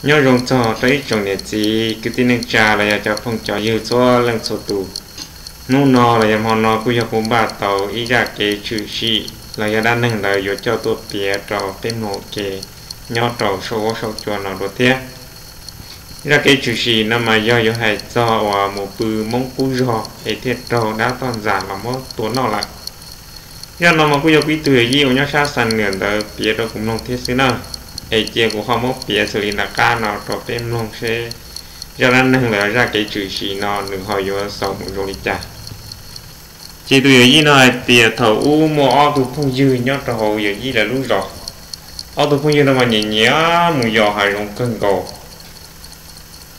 Nyob zoo txog rau ib tsoom niam txiv kwv tij neej tsa los yog cov phooj cov ywg txhua leej txhua tus. Hnub no los yog hmo no kuj yog kuv npaj tau ib zaj kev tshwm sim los yog dab neeg ntawd yuav coj tuaj piav rau peb mloog ua ke nyob rau saum huab saum cua no dua thiab. Zaj kev tshwm sim no mas yog yuav hais txog uas mus pw Hmoob qub zog es thiaj raug dab toj ntxas los muab tua noj lawm. Zaj no mas kuj yog kuv ib tug yawm yij uas nyob sab Xam Nuam ntawd piav rau kuv mloog thiab xwb na. Es cia kuv ho muab piav xws li nram qab no rau peb mloog seb zaj dab neeg los zaj kev tshwm sim no nws ho yuav xaus mus zoo li cas. Ces tus yawm yij no hais tias thaum ub muaj ob tug phooj ywg nyob rau hauv yawm yij lawv lub zos. Ob tug phooj ywg no mas nyiam nyiam mus yos hav zoov kawg nkaus.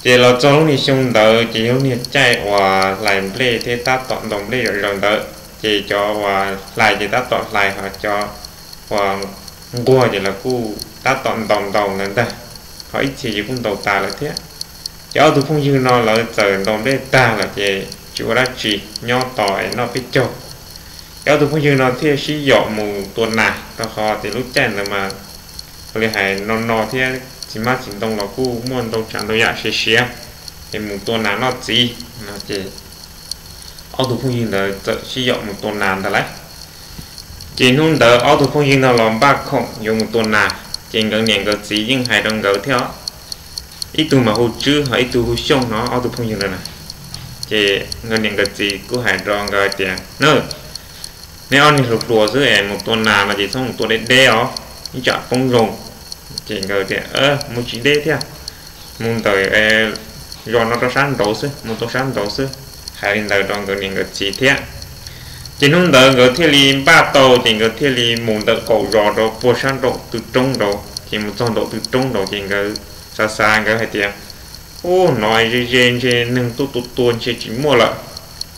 Ces los txog lub niag xyoo ntawd ces yog lub niag caij uas hlais nplej thiab tab tom ntaus nplej zom zaws ntawd, ces cov uas hlais ces tab tom hlais, ho cov uas nquag ces lawv kuj tab tom ntaus ntaus ntawd ntag, ho ib txhia ces kuj ntaus tas lawm thiab. Ces ob tug phooj ywg no lawv txawm ntaus nplej tag lawm ces tsis ua dab tsi, nyob tos es noj peb caug. Ces ob tug phooj ywg no thiaj sib yaum mus tua nas, rau qhov tias lub caij ntawd mas li hais no no thiab txiv hmab txiv ntoo los kuj muaj ntau tsav ntau yam siav siav, es mus tua nas noj txiv no ces ob tug phooj ywg ntawd txawm sib yaum mus tua nas ntag lauj. Ces hnub ntawd ob tug phooj ywg no los npaj khoom yuav mus tua nas, ces nkawd niam nkawd txiv yeej hais rau nkawd thiab os. Ib tug mas hu Tswb, ho ib tug hu Xyooj no, ob tug phooj ywg ntawd na. Ces nkawd niam nkawd txiv kuj hais rau nkawd hais tias, na, neb ob niag hluas hluas xwb es mus tua nas no ces txhob mus tua deb deb os, ib tsam poob zoo. Ces nkawd tias, mus tsis deb thiab, mus ntawm zos no rau sab nraud xwb, mus tau sab nraud xwb. Hais li ntawd rau nkawd niam nkawd txiv thiab. Ces hnub ntawd nkawd thiaj li npaj tau, ces nkawd thiaj li mus ntawm qaum zos rau puag sab nraum tw roob nraud. Ces mus txog nraum tw roob nraud ces nkawd xav xav nkawd hais tias, ub, no ze ze ntshe neeg tuaj tua tua ntshe tsis muaj lawm.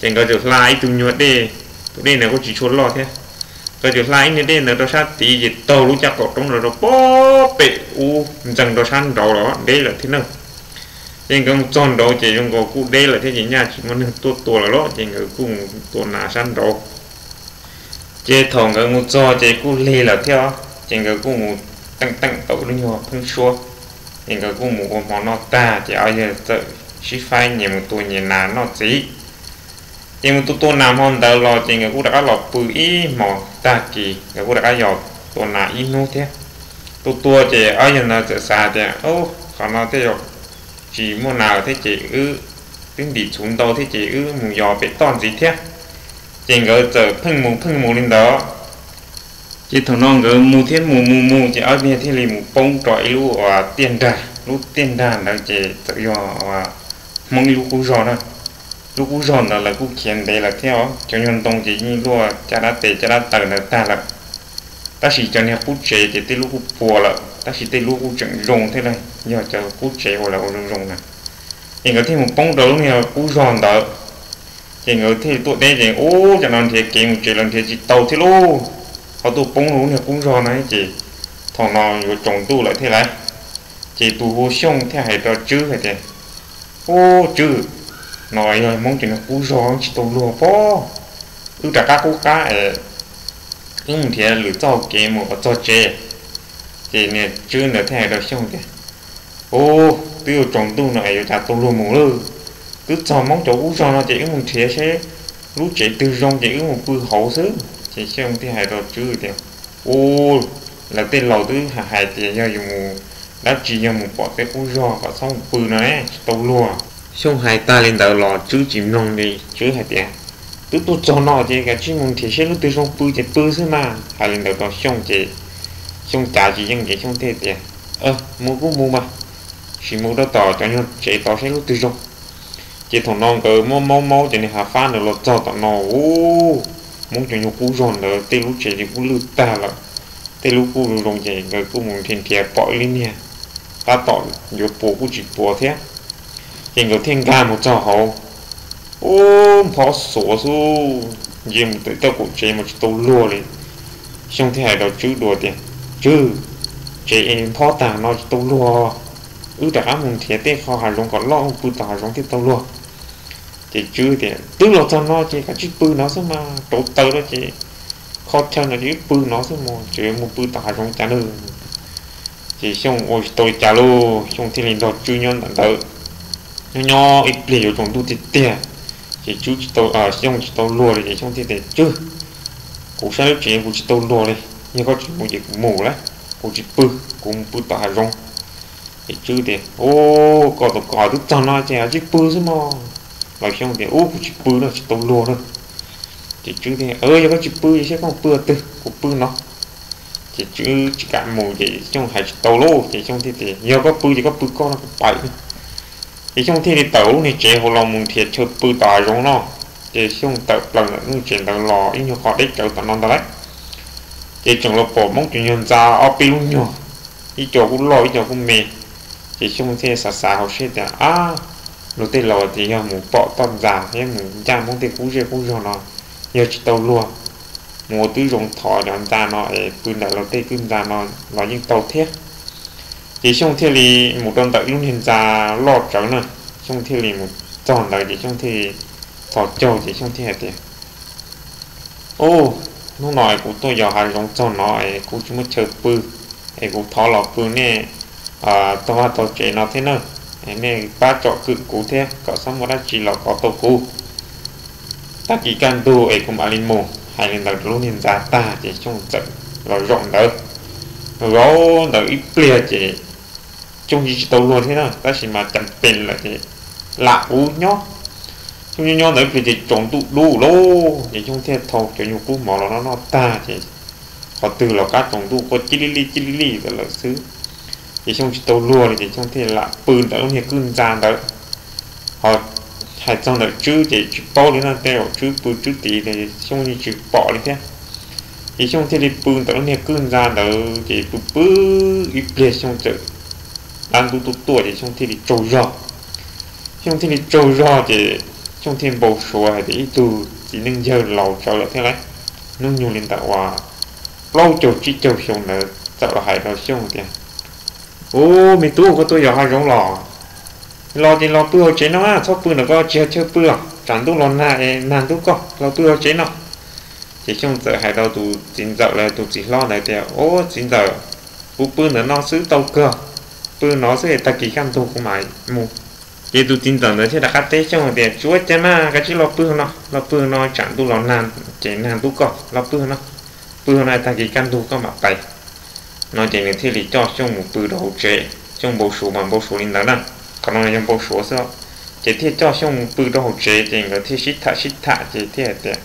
Ces nkawd txawm hla ib tug nyuag dej, tus dej ntawd kuj tsis tshua loj thiab. Nkawd txawm hla ib niag dej ntawd rau sab tid ces taug lub caj qaum roob ntawd rau puag pem ub ntxees rau sab nraud los deb lawm thiab na. Ces nkawd mus txog nraud ces zoo nkaus kuj deb lawm thiab ces nyaj tsis muaj neeg tuaj tua lawm los ces nkawd kuj mus tua nas sab nraud. Ces thaum nkawd mus txog ces kuj lig lawm thiab, ces nkawd kuj mus teem teem tau lub nyuag pheeb suab, ces nkawd kuj mus ua hmo noj tag ces ob yawg txawm sib faib nyias mus tua nyias nas noj txiv. Ces mus tua tua nas hmo ntawd los ces nkawd kuj rov qab los pw ib hmos tag kis nkawd kuj rov qab yos tua nas ib hnub thiab. Tua tua ces ob yawg ntawd txawm xav tias, qhov no tej zaum tsis muaj nas lawm thiab ces wb twb ntim txhuv ntau thiab ces wb mus yos pem toj ntxiv thiab. Ces nkawd txawm pheej mus pheej mus li ntawd. Ces thaum no nkawd mus thiab mus mus mus ces ob niag thiaj li mus poob rau ib lub tiaj nrag, lub tiaj nrag ntawd ces txawm yog Hmoob ib lub qub zog na. Lub qub zog ntawd lawv kuj khiav ntev lawm thiab os, cov nyuag ntoo ces yeej luaj caj dab tes caj dab taw ntawd tag lawm. Tab sis cov niag qub tsev ces tej lub kuj puas lawm tab sis tej lub kuj tseem zoo thiab, yog cov qub tsev uas lawv ua zoo zoo na. Ces nkawd thiaj mus poob rau lub niag qub zog ntawd. Ces nkawd thiaj tuaj deb ces ub, cov no nrhiav kev mus tsev los nrhiav tsis tau thiab lauj, ho tuaj poob rau lub niag qub zog no ces thaum no yuav tsaus ntuj lawm thiab lauj. Ces tus hu Xyooj thiaj hais rau Tswb hais tias, ub Tswb, no yog Hmoob cov niag qub zog tsis tau luag pob, wb rov qab qub qab es wb mus nrhiav lwm txoj hau kev mus kom txog tsev. Ces niag Tswb ntawd thiaj hais rau Xyooj tias, ub, twb yuav tsaus ntuj no es yuav cas tau luag mus lawm, twb txog Hmoob cov qub zog no ces wb mus nrhiav seb lub tsev twg zoo ces wb mus pw hauv xwb. Ces Xyooj thiaj hais rau Tswb tias, ub, lawv tej laus twb hais tias yog yus mus dab tsi yog mus pom tej qub zog kom txhob mus pw no ne tsis tau luag. Xyooj hais tag li ntawd los Tswb tsis mloog li, Tswb hais tias, twb tuaj txog no ces kav tsij mus nrhiav seb lub twg zoo pw ces pw xwb mas. Hais li ntawd rau Xyooj ces Xyooj cav tsis yeej ces Xyooj thiaj tias, mus kuj mus mas, sim mus rau tom cov nyuag tsev tod seb lub twg zoo. Ces thaum no nkawd maub maub maub cov niag hav fab ntawd los txog tom no, ub, Hmoob cov nyuag qub zog ntawd tej lub tsev ces kuj lwj tag lawm, tej lub kuj zoo zoo ces nkawd kuj mus nrhiav nrhiav pom ib lub niag tab tom yuav puas kuj tsis puas thiab. Ces nkawd thiaj nkag mus txog hauv, ub, nphob xuav xwb, ntsia mus tom tej kaum tsev mas tsis tau luag li. Xyooj thiaj hais rau Tswb dua tias, Tswb, tsev es nphob tag no tsis tau luag, wb rov qab mus nrhiav tej qho hav zoov kom loj mus pw tom hav zoov thiaj tau luag. Ces Tswb tias, twb los txog no ces kav tsij pw no xwb mas, rauv taws lawm ces kho chaw no ces wb pw no xwb mas, tseem mus pw tom hav zoov cas na. Ces Xyooj ua tsis tau li cas lauj, Xyooj thiaj li nrog Tswb nyob ntawm ntawd. Nyob nyob ib pliag yuav tsaus ntuj tiag tiag, ces Tswb tsis tau, Xyooj tsis tau luag li ces Xyooj thiaj tias, Tswb, kuv saib lub tsev kuv tsis tau luag li, yog koj tsis mus ces kuv mus lawm, kuv tsis pw, kuv mus pw tom hav zoov. Ces Tswb tias, Ub, koj tus koj twb txog no ces tsis pw xwb mog. Los Xyooj tias, Ub, kuv tsis pw no, tsis tau luag na. Ces Tswb tias, Yog koj tsis pw ces saib koj pw twg, kuv pw no. Ces Tswb tsis kam mus ces Xyooj hais tsis tau lauj, ces Xyooj thiaj tias, Yog koj pw ces koj pw koj no, kuv pais. Ces Xyooj thiaj li tawm lub niag tsev hauv los mus nrhiav chaw pw tom hav zoov no. Ces Xyooj tawm plaws ntawm lub tsev ntawd los ib nyuag qhov deb tsawv tom no ntag lauj. Ces tseem los pom Hmoob cov nyuag ntxa ob peb lub nyuag, ib co kuj loj ib co kuj me. Ces Xyooj thiaj xav xav hauv siab tias, Ab, luag tej laus tias yog mus pom toj ntxa thiab mus ncaj Hmoob tej qub zej qub zog no, yog tsis tau luag, mus ua twb zoo thov cov ntxa no es pw ntawm luag tej kwj ntxa no los yeej tau thiab. Ces Xyooj thiaj li mus rau ntawm lub niag ntxa loj tsawv na. Xyooj thiaj li mus txog ntawd ces Xyooj thiaj li txhos caug ces Xyooj thiaj hais tias, Ub, hnub no es kuv tuaj yos hav zoov txog no es kuv tsis muaj chaw pw, es kuv thov los pw nej tog vaj tog tsev no thiab na, es nej pab tsom kwm kuv thiab kom txhob muaj dab tsi los kov tau kuv. Tag kis kaj ntug es kuv mam li mus. Hais li ntawd rau lub niag ntxa tag ces Xyooj txawm los zaum ntawd. Zaum ntawd ib pliag ces Xyooj yeej tsis tau luag thiab na, tab sis mas cas pes lawm ces lam ua nyob. Xyooj nyob nyob ntawd ib pliag ces tsaus ntuj dub lauj, ces Xyooj thiaj thau cov nyuag kub mov los noj noj tag ces qhov twg los kab tsaus ntuj quaj cib lij lij cib lij lij lawm xwb. Ces Xyooj tsis tau luag li ces Xyooj thiaj lam pw ntawm lub niag kwj ntxa ntawd. Ho hais txog ntawm Tswb ces tsis paub li no, tej zaum Tswb pw Tswb tid ces Xyooj yeej tsis pom li thiab. Ces Xyooj thiaj li pw ntawm lub niag kwj ntxa ntawd ces pw pw ib pliag Xyooj txawm dab ntub tuaj tuaj ces Xyooj thiaj li tsaug zog. Xyooj thiaj li tsaug zog ces Xyooj thiaj npau suav hais tias ib tug txiv neej yawg laus tsawv lawm thiab lauj, hnub nyoog li ntawm uas plaub caug tsib caug xyoo ntawd txawm los hais rau Xyooj tias, Ub, me tub, koj tuaj yos hav zoov los? Los ces los pw hauv tsev no, txhob pw ntawm ko, tsis yog chaw pw os, tsam ntuj los nag es nag ntub koj, los pw hauv tsev no. Ces Xyooj txawm hais rau tus txiv ntxawm los tus txiv hlob ntawd tias, Ub, txiv ntxawm, kuv pw ntawm no xwb tau kawg, pw no xwb es tag kis kaj ntug kuv mam mus. Ces tus txiv ntxawm ntawd thiaj rov qab teb Xyooj tias, Tsis ua cas mas, koj cia li los pw no, los pw no tsam ntuj los nag ces nag ntub koj, los pw no, pw no tag kis kaj ntug koj mam pais. No ces nws thiaj li coj Xyooj mus pw rau hauv tsev. Xyooj npau suav mas npau suav li ntawd na, qhov no yog npau suav xwb. Ces thiaj coj Xyooj mus pw rau hauv tsev ces nkawd thiaj sib tham sib tham ces thiaj hais tias,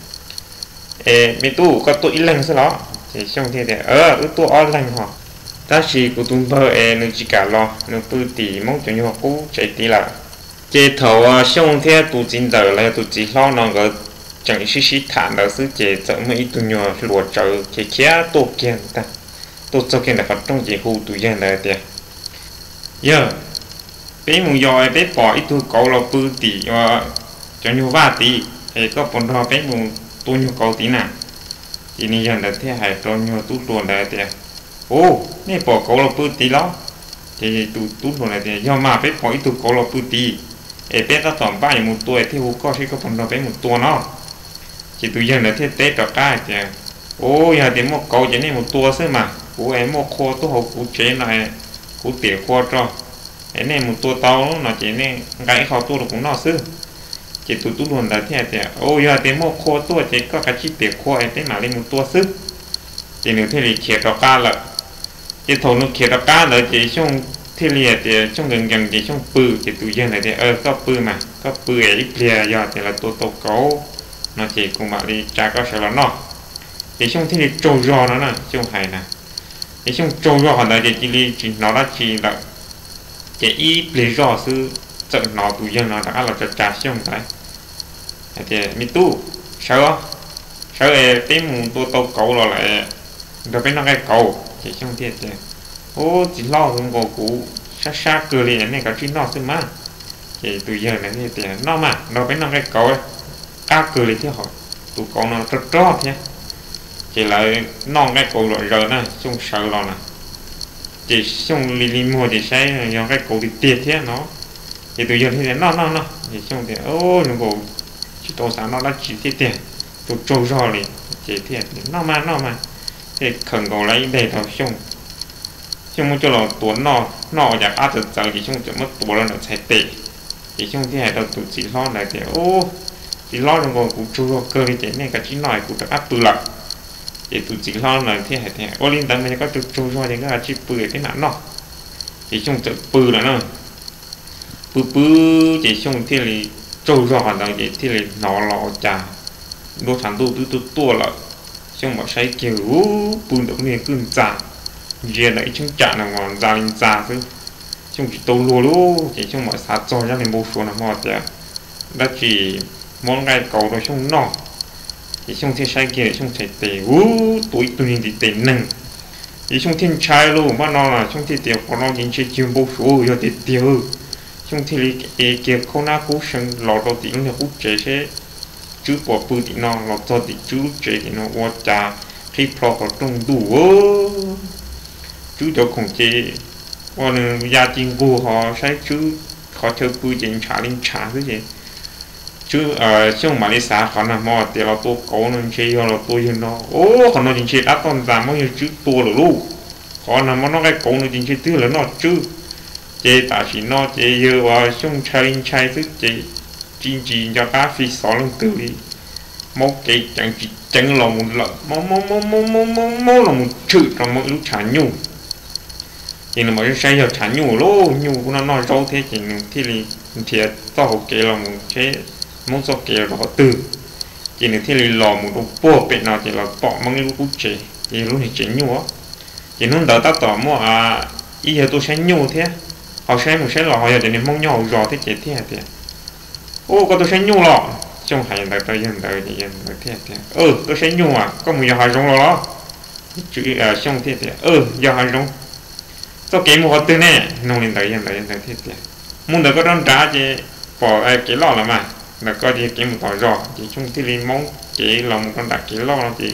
Es me tub, koj tuaj ib leeg xwb los? Ces Xyooj thiaj tias, Wb tuaj ob leeg hos, tab sis kuv tus npawg es nws tsis kam los, nws pw tim Hmoob cov nyuag qub tsev tid lawm. Ces thaum Xyooj thiab tus txiv ntxawm los yog tus txiv hlob no nkawd tseem sib sib tham ntawd xwb ces txawm muaj ib tug nyuag hluas tsawv khiav khiav tuaj kiag, tuaj txog kiag ntawm qhov rooj ces hu tus yawg ntawd tias, Yawg, peb mus yos peb pom ib tug kauv los pw tim cov nyuag vaj tid, es koj puas nrog peb mus tua nyuag kauv tid na? Ces niag yawg ntawd thiaj hais rau nyuag tub hluas ntawd tias, Ub, nej pom kauv los pw tid los? Ces tus tub hluas ntawd tias, Yog mas, peb pom ib tug kauv los pw tid, es peb tab tom npaj yuav mus tua thiaj hu koj seb koj puas nrog peb mus tua no. Ces tus yawg ntawd thiaj teb rov qab hais tias, Ub, yog tias muaj kauv ces nej mus tua xwb mas, kuv es muaj qhua tuaj hauv kuv tsev no, kuv tiam qhua rau, es nej mus tua tau no ces nej nqa ib qho tuaj rau kuv noj xwb. Ces tus tub hluas ntawd thiaj hais tias, Ub, yog tias muaj qhua tuaj ces koj kav tsij tiam qhua es peb mam li mus tua xwb. Ces nws thiaj li khiav rov qab lawm. Ces thaum nws khiav rov qab ntawd ces Xyooj thiaj li hais tias Xyooj nkees nkees ces Xyooj pw, ces tus yawg ntawd tias, Koj pw mas, koj pw es ib pliag yog tias lawv tua tau kauv no ces kuv mam li tsa koj sawv los noj. Ces Xyooj thiaj li tsaug zog no na, Xyooj hais na. Ces Xyooj tsaug zog qhov ntawd ces cia li tsis hnov dab tsi lawm. Ces ib pliag zoj xwb txawm hnov tus yawg no rov qab los tsa tsa Xyooj ntawd hais tias, Me tub, sawv, sawv es peb mus tua tau kauv los lawm, nrog peb noj nqaij kauv. Ces Xyooj thiaj tias, Ub, txiv hlob, tus nkaus kuv sab sab kawg li, nej kav tsij noj xwb mas. Ces tus yawg ntawd thiaj tias, Noj mas, nrog peb noj nqaij kauv, qab kawg li thiab hos, tus kauv no rog rog thiab. Ces lawv noj nqaij kauv zom zaws na, Xyooj sawv los na. Ces Xyooj li li muag ces saib yog nqaij kauv tiag tiag thiab no. Ces tus yawg thiaj tias, Noj, noj, noj. Ces Xyooj tias, Ub, tus nkaus tsis tau xav noj dab tsi thiab tiag, tsaug tsaug zog li. Ces thiaj tias, Noj mas, noj mas. Thiaj khawm nkaus lawv ib daim rau Xyooj. Xyooj muab coj los tua noj, noj ua cas qab txawv txawv ces Xyooj txawm muab tua rau ntawm txhais tes. Ces Xyooj thiaj hais rau tus txiv hlob ntawd tias, Ub, txiv hlob, zoo nkaus kuv tsaug zog kawg li ces nej kav tsij noj es kuv rov qab pw lawm. Ces tus txiv hlob ntawd thiaj hais tias, Ua li ntawd mas yog koj tsaug tsaug zog ces koj kav tsij pw es peb mam noj. Ces Xyooj txawm pw lawm na. Pw pw ces Xyooj thiaj li tsaug zog qhov ntawd ces thiaj li hnov los ua cas nruab tshav ntuj twb tuaj tuaj lawm. Xyooj mam saib kiag, ub, pw ntawm lub niag kwj ntxa, ntsia ntawm ib cheeb tsam no mas ntxa li ntxa xwb. Xyooj tsis tau luag li ces Xyooj mam xav txog zaj me npau suav no hmo tias dab tsi muab nqaij kauv rau Xyooj noj. Ces Xyooj thiaj saib kiag Xyooj txhais tes, ub, tua ib tug niag ntiv tes neeg. Ces Xyooj thiaj ntshai lauj, npaj no Xyooj thiaj tias, Qhov no ces ntshe tsis yog npau suav, yog tiag tiag. Xyooj thiaj li ev kiag khaub nab khaub seev los rau tim lub niag qub tsev seb Tswb puas pw tim no. Los txog tim Tswb lub tsev tim no ua cas qhib plho qhov rooj ntuj, Tswb cov khoom ces ua nws ya ci nqug ho saib Tswb qhov chaw pw ces ntshav li ntshav xwb ces Xyooj mam li xav qhov nag hmo tias los tua kauv no ntshe yog los tua yawg no. Ub, qhov no ces ntshe dab toj ntxas muab yawg Tswb tua lawm lauj. Qhov nag hmo noj nqaij kauv no ces ntshe twb yog lawv noj Tswb. Ces tam sim no ces yawg uas Xyooj ntshai li ntshai xwb ces tsis ntsis nco qab fi xov leej twg li, maub kev ceev tsis ceev los mus lawm, maub maub maub maub maub maub los mus tshwm rau Hmoob ib lub tshav nyuj. Ces nws mam saib yog tshav nyuj lauj, nyuj kuj noj noj zaub thiab ces nws thiaj li nrhiav txoj hauv kev los mus seb Hmoob txoj kev rau qhov twg. Ces nws thiaj li los mus rau puag pem no ces los pom Hmoob ib lub qub tsev ces yog lub niag tsev nyuj. Ces hnub ntawd tab tom muaj ib yawg tuaj saib nyuj thiab, ho saib mus saib los ho yog cov niag Hmoob nyob hauv zos thiab ces thiaj hais tias, Ub, koj tuaj saib nyuj los? Xyooj hais ntawd rau yawg ntawd ces yawg ntawd thiaj tias, Tuaj saib nyuj as, koj mus yos hav zoov los los? Xyooj thiaj tias, Yos hav zoov, txoj kev mus qhov twg ne? Nug li ntawd yawg ntawd, yawg ntawd thiaj tias, Mus ntawm koj rau nrad ces pom kev loj lawm mas, ntawm koj ces kev mus tom zos. Ces Xyooj thiaj li maub kev los mus rau nram kev loj no ces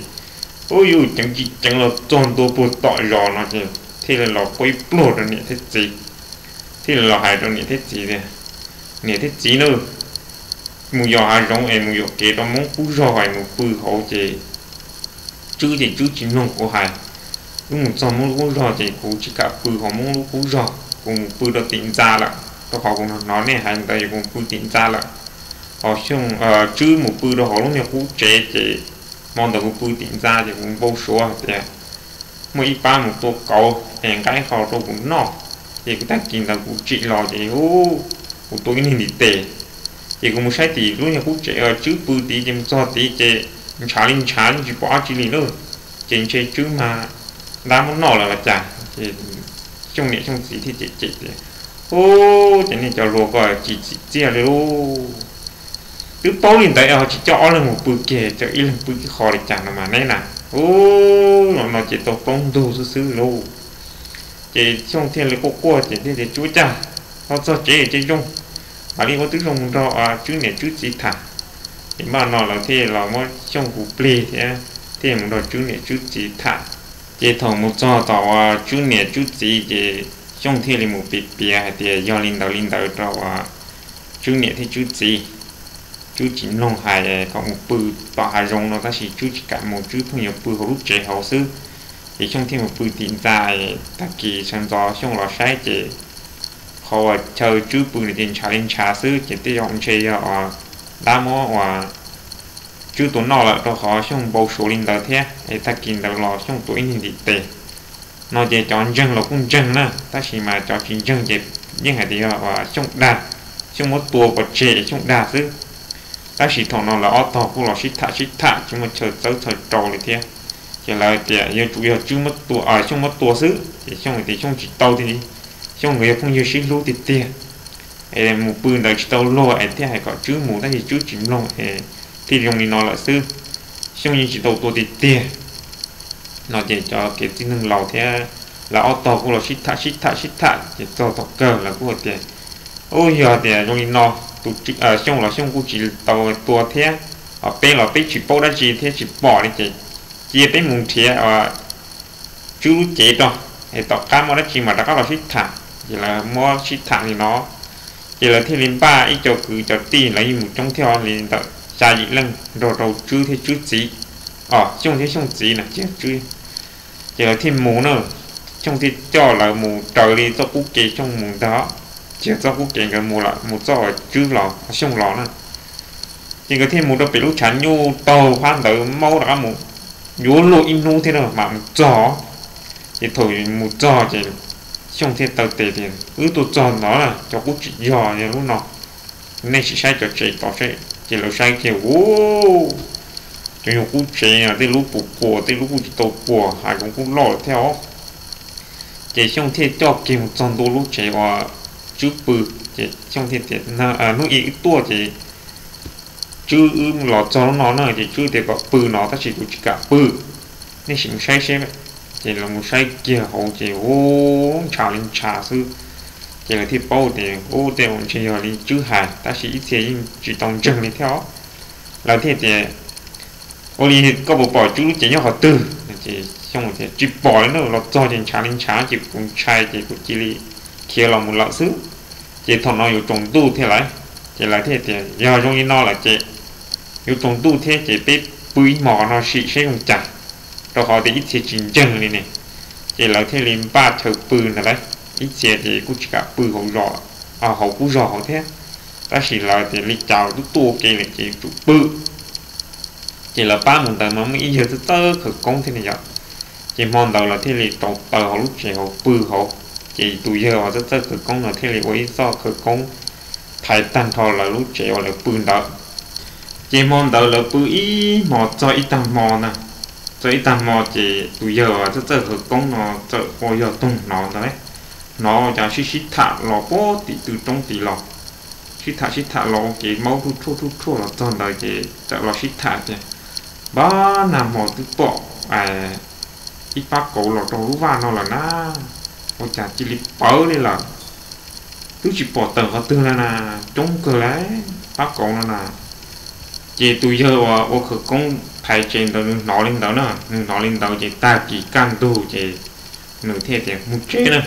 ub, yus ceev tsis ceev los txog ntua puag tom zos no ces thiaj li los quaj ib pluag rau niam thiab txiv. Thiaj li los hais rau niam thiab txiv tias, Niam thiab txiv na, mus yos hav zoov es mus yuam kev rau Hmoob qub zog es mus pw hauv ces Tswb ces Tswb tsis mloog kuv hais. Wb mus txog Hmoob lub qub zog ces kuv tsis kam pw hauv Hmoob lub qub zog, kuv mus pw rau tim ntxa lawm, rau qhov kuv hnov nej hais ntawd es kuv mus pw tim ntxa lawm. Ho Xyooj, Tswb mus pw rau hauv lub niag qub tsev ces hmo ntawd kuv pw tim ntxa ces kuv npau suav hais tias muaj ib pab mus tua kauv es nqa ib qho rau kuv noj, ces kuv tag kis ntawd kuv tsim los ces ub, kuv tua ib niag ntiv tes. Ces kuv mus saib tim lub niag qub tsev Tswb pw tid ces mus txog tid ces ntshav li ntshav, yeej tsis pom dab tsi li lauj. Ces ntshe Tswb mas ntab muab noj lawm los cas. Ces Xyooj niam Xyooj txiv thiaj cem cem tias, Ub, ces nej cov hluas ko tsis txim txiaj li lauj. Twb paub li ntawd ho tsis coj ob leeg mus pw kiag, coj ib leeg pw ib qho li cas no mas neb na. Ub, no ces tau plaub ntug xwb xwb lauj. Ces Xyooj thiaj li quaj quaj ces thiaj tias, Tsuav cag, los txog tsev ces zoo, mam li ua tib zoo mus nrog Tswb niam Tswb txiv tham. Ces npaj no lawv thiaj los muab Xyooj hu plig thiab thiaj mus nrog Tswb niam Tswb txiv tham. Ces thaum mus txog tom uas Tswb niam Tswb txiv ces Xyooj thiaj li mus piav piav hais tias yog li ntawd li ntawd rau uas Tswb niam thiab Tswb txiv. Tswb tsis mloog hais kom mus pw tom hav zoov no tab sis Tswb tsis kam mus, Tswb pheej yuav pw hauv lub tsev hauv xwb. Ces Xyooj thiaj mus pw tim ntxa. Tag kis sawv ntxov Xyooj los saib ces qhov uas chaw Tswb pw no ces ntshav li ntshav xwb ces tej zaum ntshe yog uas dab muab uas Tswb tua noj lawm rau qhov Xyooj npau suav li ntawd thiab es tag kis ntawd los Xyooj tua ib niag ntiv tes. No ces cov ntseeg los kuj ntseeg na, tab sis mas cov tsis ntseeg ces yeej hais tias yog Xyooj dag, Xyooj muab tua pov tseg es Xyooj dag xwb. Tab sis thaum no lawv ob tog kuj los sib tham sib tham tsis muaj chaw txawb chaw rau li thiab. Ces lawv tias yog tsuas yog Tswb muab tua, Xyooj muab tua xwb ces Xyooj tias Xyooj tsis tau tiag li, Xyooj nkawd yog phooj ywg sib hlub tiag tiag. Es mus pw ntawd tsis tau luag es thiaj hais kom Tswb mus tab sis Tswb tsis mloog es thiaj zoo li no lawm xwb. Xyooj yeej tsis tau tua tiag tiag. No ces cov kev txij neeg laus thiab lawv ob tog kuj los sib tham sib tham sib tham ces txog thaum kawg lawv kuj hais tias, Ub, yog tias zoo li no, tus Xyooj los Xyooj kuj tsis tau tua thiab, ho peb los peb tsis paub dab tsi thiab tsis pom li ces cia peb mus nrhiav Tswb lub cev rau, es tom qab muaj dab tsi mas rov qab los sib tham. Ces lawv muab sib tham li no, ces lawv thiaj li npaj ib co kwv cov tij, lawv yeej mus coob thiab li ntawm xya yim leej nrog rau Tswb thiab Tswb txiv, o, Xyooj thiab Xyooj txiv na, ces lawv thiaj mus na. Xyooj thiaj coj lawv mus raws li txoj qub kev Xyooj mus ntag, cia txoj qub kev nkawd mus lawm, mus txoj Tswb los Xyooj los na. Ces nkawd thiaj mus rau pem lub tshav nyuj taug phab ntawd maub rov qab mus yuav luag ib hnub thiab na mam mus txog. Ces thaum mus txog ces Xyooj thiaj taw tes tias, Wb tuaj txog no na, cov qub tseem yog yog lub no, nej sim saib cov tsev tod seb. Ces lawv saib kiag, u, cov nyuag qub tsev tej lub puas puas, tej lub kuj tsis tau puas, hav zoov kuj loj lawm thiab os. Ces Xyooj thiaj coj kiag mus txog ntua lub tsev uas Tswb pw. Ces Xyooj thiaj tias, Hnub ib wb tuaj ces Tswb, wb los txog lub no na ces Tswb tias kom pw no tab sis kuv tsis kam pw, nej sim mus saib seb. Ces lawv mus saib kiag hauv ces u, ntshav li ntshav xwb. Ces lawv thiaj paub tias u, tej uas ntshe yog li Tswb hais tab sis ib txhia yeej tsis tau ntseeg li thiab os. Lawv thiaj tias, Ua li koj puas pom Tswb lub cev nyob qhov twg? Ces Xyooj tias, Tsis pom li na, los txog ces ntshav li ntshav ces kuv ntshai ces kuv cia li khiav los mus lawm xwb. Ces thaum no yuav tsaus ntuj thiab lawm. Ces lawv thiaj tias, Yog zoo li no lawm ces yuav tsaus ntuj thiab ces peb pw ib hmos no sim saib zoo cas, rau qhov tias ib txhia tsis ntseeg li ne. Ces lawv thiaj li npaj chaw pw ntag lauj. Ib txhia ces kuj tsis kam pw hauv, hauv qub zog hauv thiab, tab sis lawv tias li cas twb tuaj ua ke lawm ces yuav tsum pw. Ces lawv pab mus ntawd mas muaj ib yawg txawj txawj khawv koob thiab ne yom. Ces hmo ntawd lawv thiaj li rauv taws hauv lub tsev hauv pw hauv. Ces tus yawg uas txawj txawj khawv koob no thiaj li ua ib txoj khawv koob thaiv tag nrho lawv lub tsev uas lawv pw ntawd. Ces hmo ntawd lawv pw ib hmos txog ib tag hmo na, txog ib tag hmo ces tus yawg uas txawj txawj khawv koob no txawm ua yog toog hnov ntag lauj. Hnov cas sib sib tham los puag tim tw roob tid los, sib tham sib tham los ua kev maub ruj ruaj ruj ruaj los txog ntawd ces txawm los sib tham tias, Npab, nag hmo twb pom ib pab kauv los rau lub vaj no lawm na, ua cas cia li pawv li lawm, twb tsis pom tawm qhov twg li na, coob kawg li pab kauv no na. Ces tus yawg uas ua khawv koob thaiv tsev ntawd nws hnov li ntawd na, nws hnov li ntawd ces tag kis kaj ntug ces nws thiaj tias, Mus tsev na,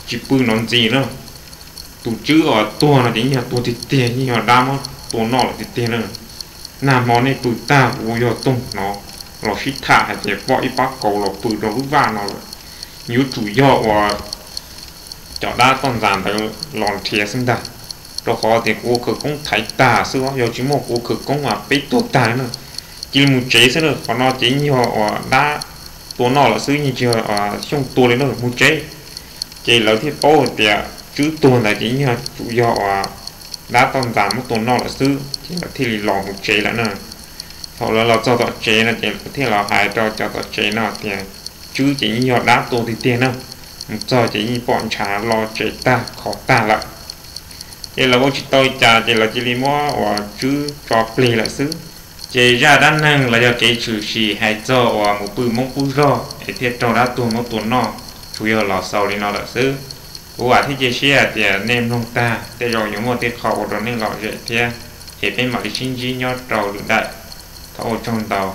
tsis pw no ntxiv na. Tus Tswb uas tuag no ces yeej yog tuag tiag tiag, yeej yog dab muab tua noj lawm tiag tiag na. Nag hmo nej pw tag kuv ua yog toog hnov los sib tham hais tias pom ib pab kauv los pw rau lub vaj no lawm. Yuav tsum yog uas cov dab toj ntxas ntawd los nrhiav xwb ntag, rau qhov tias kuv ua khawv koob thaiv tag xwb, yog tsis muaj kuv ua khawv koob mas peb tuag tag na. Cia li mus tsev xwb na, qhov no ces yeej yog uas dab tua noj lawm xwb, yeej tsis yog Xyooj tua li na, mus tsev. Ces lawv thiaj paub hais tias Tswb tuag ntawd ces yeej yog, tsum yog uas dab toj ntxas muab tua noj lawm xwb, ces lawv thiaj li los mus tsev lawm na. Thaum lawv los txog tom tsev no ces lawv thiaj los hais rau cov tom tsev no tias, Tswb ces yeej yog dab tua tiag tiag na, mus txog ces yeej pom ntshav lo tsev tag khov tag lawm. Ces lawv ua tsis tau li cas ces lawv cia li muab uas Tswb tso plig lawm xwb. Ces zaj dab neeg los yog kev tshwm sim hais txog uas mus pw Hmoob qub zog es thiaj raug dab tuag muab tua noj, tsuas yog los xaus li no lawm xwb. Kuv vam thiab cia siab hais tias nej mloog tag tej zaum yuav muaj tej qho ua rau nej lom zem thiab, es peb mam li sib ntsib nyob rau lwm daim. Thov ua tsaug ntau.